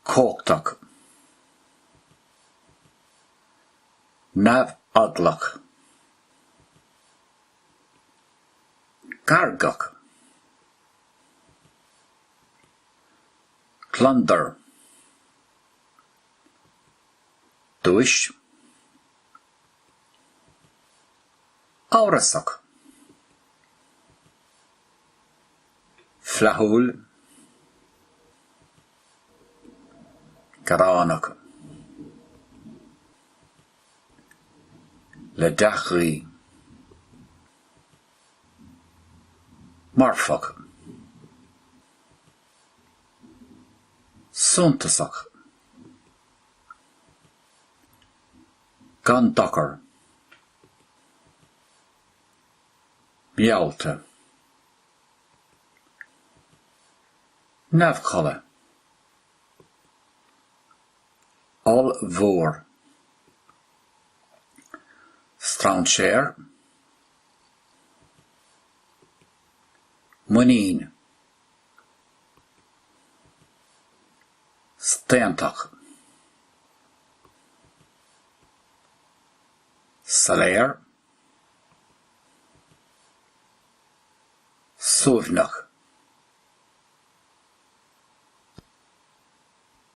Cumhachtach. Neamheaglach. Gairgeach. Gliondar. Duais. Amhrasach. Flaithiúil. Gearánach. Le dea-ghuí. Marfach. Suntasach. Gan dochar. Meallta. Neamhchodladh. Ollmhór. Strainséir. Muinín. Staontach. Soiléir. Suaimhneach.